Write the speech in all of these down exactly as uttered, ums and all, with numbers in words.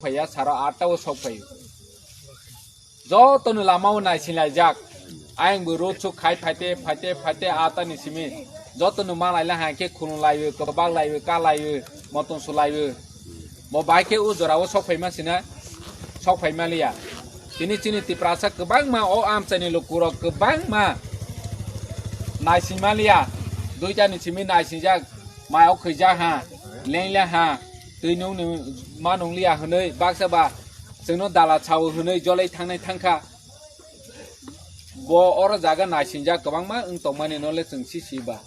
phaiya, saro atta o sok phai. Joto no lama o naising laijak. Ayang bo road sok khai phaite, phaite, phaite atta ni simi. Joto no malai la hai khe khulum lai o, kobak lai o, ka lai o, motong su lai o. Bo bai khe o jora o sok phai ma sina, sok phai ma liya. Tini chini Tiprasa kwbangma o amchai ni lukurok kwbangma naising ma liya. Duita ni simi naising jak, mai o khwijak ha, leng le ha. Twi nung ni ma nung liya hwnwi baksa ba chwngno dala chao hwnwi jolai thangnai thangkha. Bo oro jaga naisingjak kwbangma wng tongmani no le chwng si si ba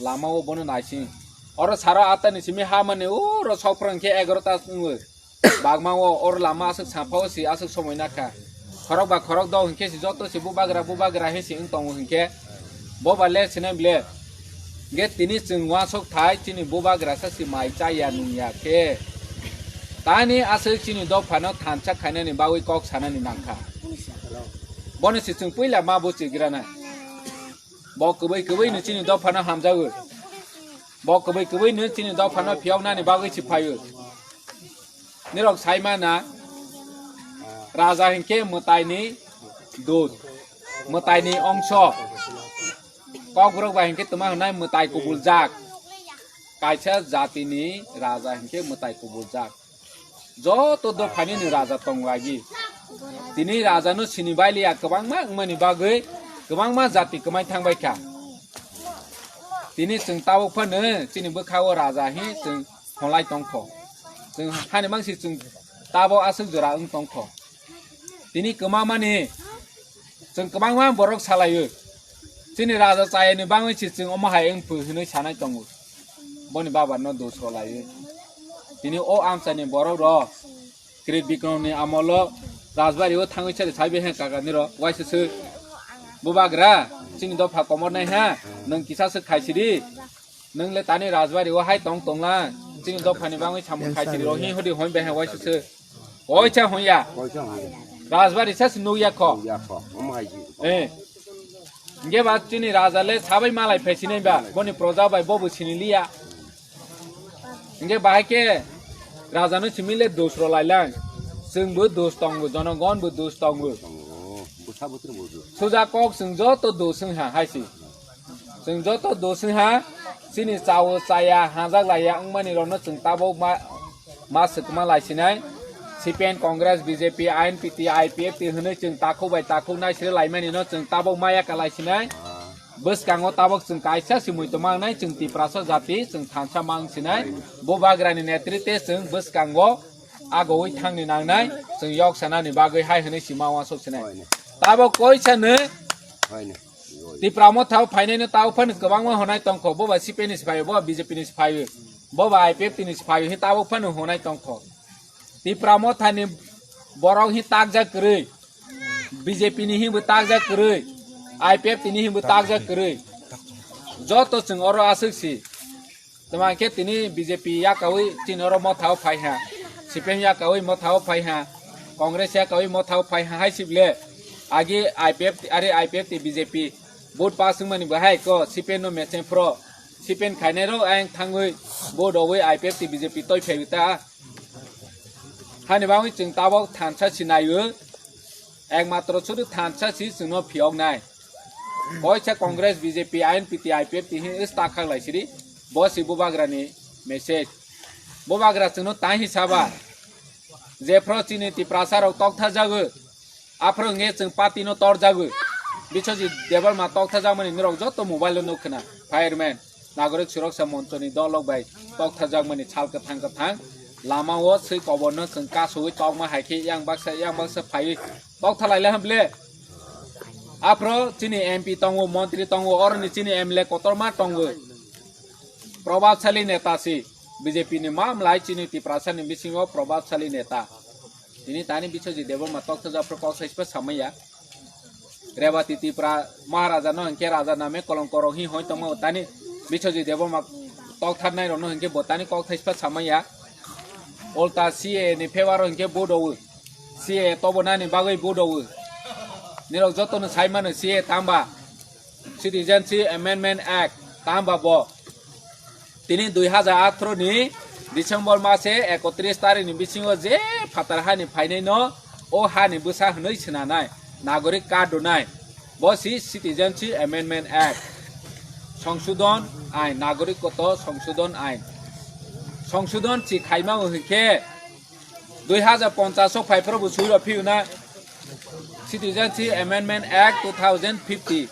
lama o bono naising. Oro saro atta ni simi ha mani oro sokphra hwnkhe egarota wngwi bagma o oro lama aswk saphao si aswk somoi nakha. Khorok ba khorok dok hwnkhe si joto si bubagra bubagra he si wng tongo hwnkhe bo ba le sinai ble. Hwnkhe tini chwng uansuk thai chini bubagra sa si mai chaya nungya khe. Tani aswk chini dophano thansa khainani bagwi kok sanani nangkha. Bono si chwng puila ma buchi granai. Bo kwbwi kwbwi no chini dophano hamjago. Bo kwbwi kwbwi no chini dophano phiyoknani bagwi si phaio. Nirok sai mana, raja hinkhe mwtaini dut, mwtaini ongso. Kokborok bai hinkhe tuma hwnai mwtai kubuljak. Kaisa jatini raja hinkhe mwtai kubuljak. Joto dophani ni raja tong lagi. Tini raja no sini bailiya kwbangma wngmani bagwi kwbangma jati kwmai thang bai kha. Tini chwng tabuk phano chini bwkha o raja hi chwng honlai tongkho. Chwng hani mangsi chwng tabuk aswk jora wng tongkho. Tini kwmamani chwng kwbangma borok salaio. Chini raja chayani bangwi se chwng omo hai wng phu hwnwi sanai tongo. Boni baba no dos rwlaio. Tini o amchani borok rok Krit Bikrom ni amolo Rajbari o thangwi sari saibe he kaka niro waisa se. Bubagra chini dopha komor nai ha, nwng kisa se khaisidi. Nwng le tani Rajbari o hai tong tongla. Chini dophani bangwi samung khaisidi ro hi hodi hoi behe waisa se. Oicha hoya. Oicha hoya. Rajbari sa se nukya kho. Ya kho. Omo hai ji. Eh. Hingke ba chini raja le sabai malai phaisinai ba. Boni proja bai bobo siniliya. Hingke bahai ke raja no simi le dos rwlai lang. Chwng bo dos tongo, jonogon bo dos tongo. Tongo. Bwsa bwtwr bo dos. Suja kok chwng joto dos wng ha hai si. Chwng joto dos wng ha, chini chao chaya hajak laiya wngmani rokno chwng tabuk ma, ma swkma laisinai. C P M, Congress, B J P, I N P T, I P F T hwnwi chwng takhuk bai takhuk naisiri laimani no chwng tabuk maya ka laisinai. Bwskango tabuk chwng kaisa si muitu mangnai, chwng Tiprasa jati, chwng thansa mang sinai. Bubagrani netrite chwng bwskango agowi thangni nangnai, chwng yok sanani bagwi hai hwnwi si ma uansuk sinai. Tabuk koisa no Tipra Motha o phainai no tao phano kwbangma honai tongkho, bo ba C P M ni si phaio, bo ba B J P ni si phaio, bo ba I P F T ni si phaio, hi tao phano honai tongkho. Tipra Motha ni borok hi takjak kwrwi, B J P ni hi bo takjak kwrwi, I P F T ni hi bo takjak kwrwi. Joto chwng oro aswk si. Tama khe tini B J P yakawi chini oro Motha o phai ha, C P M yakawi Motha o phai ha, Congress yakawi Motha o phai ha hai si ble. Agi I P F T, are I P F T B J P vote pass wngmani bo hai ko C P M no mecheng phro, C P M khainai rok ayang thangwi vote rogwi I P F T B J P toi phai ta. Hani bagwi chwng tabok thansa sinai o, ekmatro sudu thansa si chwngno phiyoknai. Koisa Congress, B J P, I N P T, I P F T hin is takhak lai siri. Bo si bubagrani message. Bubagra chwngno tai hi saba. Jephro chini Tiprasa rok tokthajagwi. Aphro nge chwng party no torjagwi. Biswajit Debbarma tokthajak mani nirok joto mobile o nuk khna. Fireman. Nagorik Suraksa Monchoni dolok bai tokthajak mani sal kwthang kwthang. Lama o swi kobor no chwng kasugwi tokma hai khe yang baksa yang baksa phaiwi tokthalai le hwn ble. Aphro chini M P tongo, montri tongo, oroni chini M L A kotorma tongo. Probabsali neta si, B J P ni mamlai chini Tiprasa ni bisingo probabsali neta. Tini tani Biswajit Debbarma tokthajak phro kok sai spa samaya. Rebati Tipra Maharaja no hingke raja name kolong korok hi hoi tongma tani Biswajit Debbarma toktharnai rok no hingke bo tani kok thai spa samaya. Ulta C A A ni favour o hingke vote o. C A A tobo nani bagwi vote o. Nirok joto no sai mano C A A tamba. Citizenship Amendment Act tamba bo. Tini dui hajar athro ni December mase ekotris tarikni bisingo je phatar hani phainaino o hani bwsa hwnwi swnanai, nagorik card rwnai, bo si Citizenship Amendment Act, Songsodon Ain, Nagorikotto Songsodon Ain. Songsodon si khaima hwnkhe dui hazar ponchas o phaiphuru bo swi rw phiuna Citizenship Amendment Act two thousand fifty.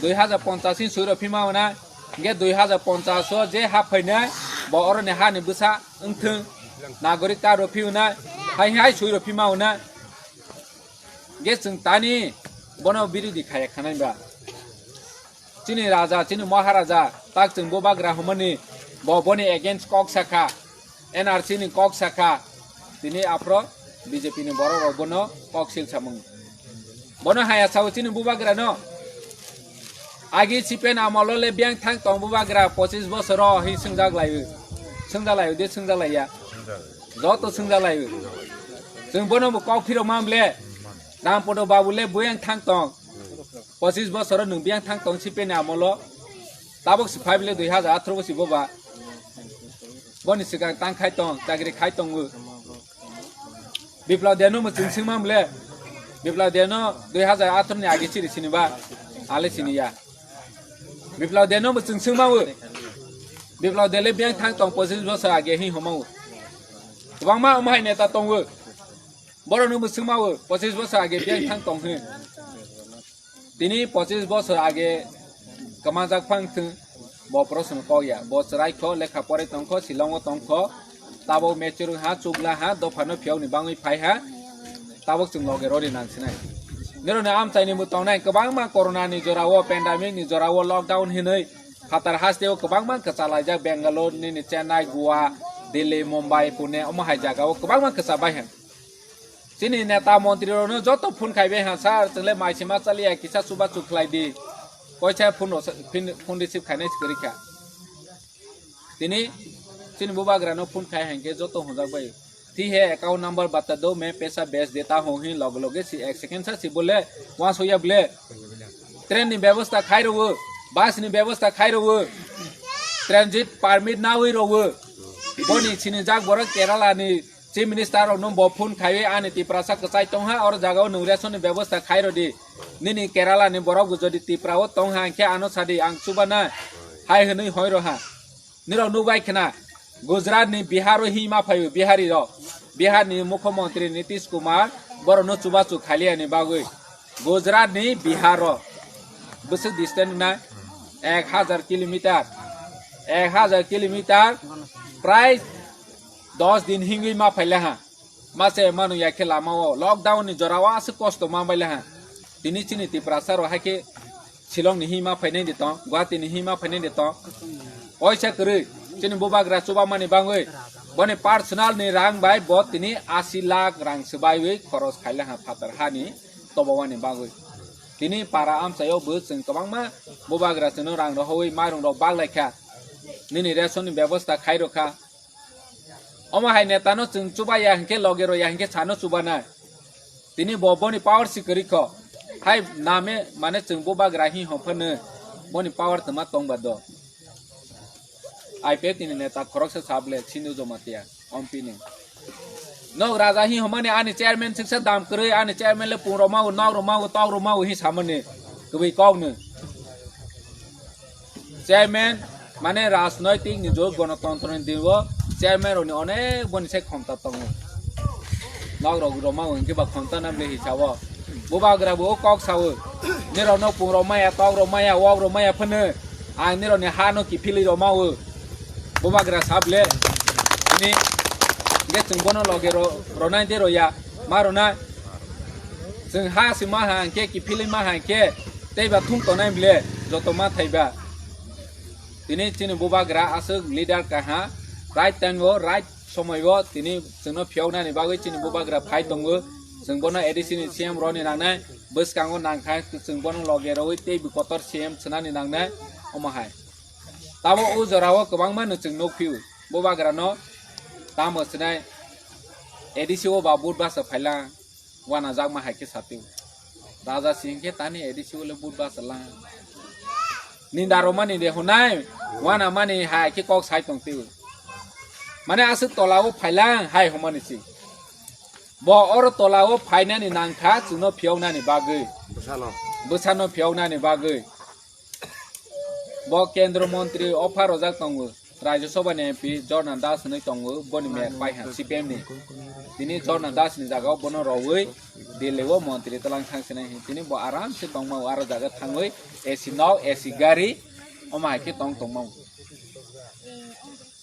Dui hazar ponchas ni swi rw phima hwna, hwnkhe dui hazar ponchas o je ha phainai, bo oroni hani bwsa wngthwng, nagorik card rw phiuna, hai hai swi rw phima hwna. Hwnkhe chwng tani bono birodhi khaya khanai ba. Chini raja, chini maharaja, tak chwng bubagra hwnmani, bo boni against kok sakha, N R C ni kok sakha, tini aphro B J P ni borok rok bono kok sil samung. Bono haya sao chini bubagra no. Agi C P M amolo le biyang thang tong bubagra pochis bosoro hi swngjak laio. Swngjak laio de swngjak laiya. Joto swngjak laio. Chwng bono bo kok phirok mam le. Rampodo babu le buyang thang tong. Pochis bosoro nwng biyang thang tong C P M ni amolo. Tabok si phai bile dui hazar atharo bo si boba. Boni swkang tang khai tong, chakri khai tongo. Biplab Debno bo chwng swngma bile. Biplab Debno dui hazar atharo ni age chiri sini ba. Ale sini ya. Biplab Debno bo chwng swngma bo. Biplab Deb le biyang thang tong pochis bosor age hi homa bo. Kwbangma omo hai neta tongo. Borok no bo swngma bo pochis bosor age biyang thang tong hi. Tini pochis bosor age kwmajak phang thwng, bo proshno kok ya. Bo chwrai kho, lekha porai tong kho, Shillong o tong kho, tabok mature ha, chukla ha, dopha no phiyok ni bangwi phai ha, tabok chwng loge rori nang sinai. Nirok ni amchai ni bo tongnai kwbangma corona ni jora o, pandemic ni jora o, lockdown hinwi phatar haste o kwbangma kwchalaijak Bangalore nini Chennai, Goa, Delhi, Mumbai, Pune omo hai jaga o kwbangma kwcha bai ha. Chini neta montri rok no joto phone khai bai ha, "Sir, chwng le mai se ma chaliya, kisa chubachu khlai di." Koisa phone rok sa-, phin-, phone receive khainai se kwrwi kha. Tini chini bubagra no phone khai hai khe joto hwnjak bai. "Thi he account number bata do, main paisa bhej deta ho," hi loge loge si ek second sa si bole, uansukya bole. Train ni bebosta khai rwo, bus ni bebosta khai rwo, transit permit nawi rwo. Boni sinijak borok Kerala ni Chief Minister rok no bo phone khaiwi ani Tiprasa kwchai tongha, oro jaga o nwng ration ni bebosta khai rodi. Nini Kerala ni borok bo jodi Tripura o tongha hwnkhe ano sadi ang chubana hai hwnwi hoi roha. Nirok nukbai khna Gujarat ni Bihar o hima phaio Bihari rok. Bihar ni Mukhyamantri Nitish Kumar borok no chubachu khailiya ni bagwi. Gujarat ni Bihar o bwswk distance na ek hazar kilometer. Ek hazar kilometer prai dos din hingwi ma phaile ha. Mase manu ya khe lama o lockdown ni jora o aswk kosto ma baile ha. Tini chini Tiprasa rok hai khe Shillong ni hima phainai de tong, Guwahati ni hima phainai de tong. Oisa kwrwi chini bubagra chubamani bangwi boni personal ni rang bai bo tini asi lakh rang swbaiwi khoros khaile ha phatar hani tobowani bagwi. Tini para amchaio bo chwng kwbangma bubagra chwngno rang rohoi mairung rok bak lai kha. Nini ration ni bebosta khai rw kha. Omo hai neta no chwng chuba ya hinkhe loge ro ya hinkhe sano chuba nai. Tini bo boni power si kwrwi kho. Hai name mane chwng bubagra hi hom phano boni power twma tong ba do. I P F T ni neta khoroksa sable Sindhu Jamatia, M P ni. Nok raja hi homani ani chairman siksa dam kwrwi, ani chairman le pung rok mago, nok rok mago, tok rok mago hi samani kwbwi kok no. Chairman mane rajnoitik ni jog gonotontro ni dingo chairman rok ni onek boni sai khomta tongo. Nok rok rok mago hinkhe ba khomta nam le hi sao. Bubagra bo kok sao. Nirok no pung rok maya, tok rok maya, wok rok maya phano. Ang nirok ni ha no kiphilwi rok mao. Bubagra sable. Ni ge chwng bono loge ro-, ronai de roya. Ma ronai. Chwng ha si ma ha hwnkhe kiphilwi ma ha hwnkhe tei ba thung tonai ble joto ma thai ba. Tini chini bubagra aswk leader kaha right time o right somoi o tini chwngno phiyoknani bagwi chini bubagra phai tongo. Chwng bono A D C ni C M roni nangnai bwskango nangkha chwng bono loge rogwi tei bo kotor C M swnani nangnai omo hai. Tamo o jora o kwbangma no chwng nukphio bubagra no tamo swnai A D C o ba vote basa phaila. Wana jakma hai khe satio. Raja si hinkhe tani A D C o le vote basa lang. Ninda romani de hunai, wana mani hai khe kok sai tong tio. Mane aswk tola o phailang hai hwnmani si. Bo oro tola o phainani nangkha chwngno phiyoknani bagwi. Bwsano. Bwsano phiyoknani bagwi. Bo kendro montri opha rojak tongo. Rajya Sabha ni M P Jorna Das hinwi tongo. Boni mer paiha C P M ni. Tini Jorna Das ni jaga o bono rowui Delhi o montri tlang thang sinai hin. Tini bo aram se tongma aro jaga thangwi A C nok, A C gari. Omo hai khe tong tongma.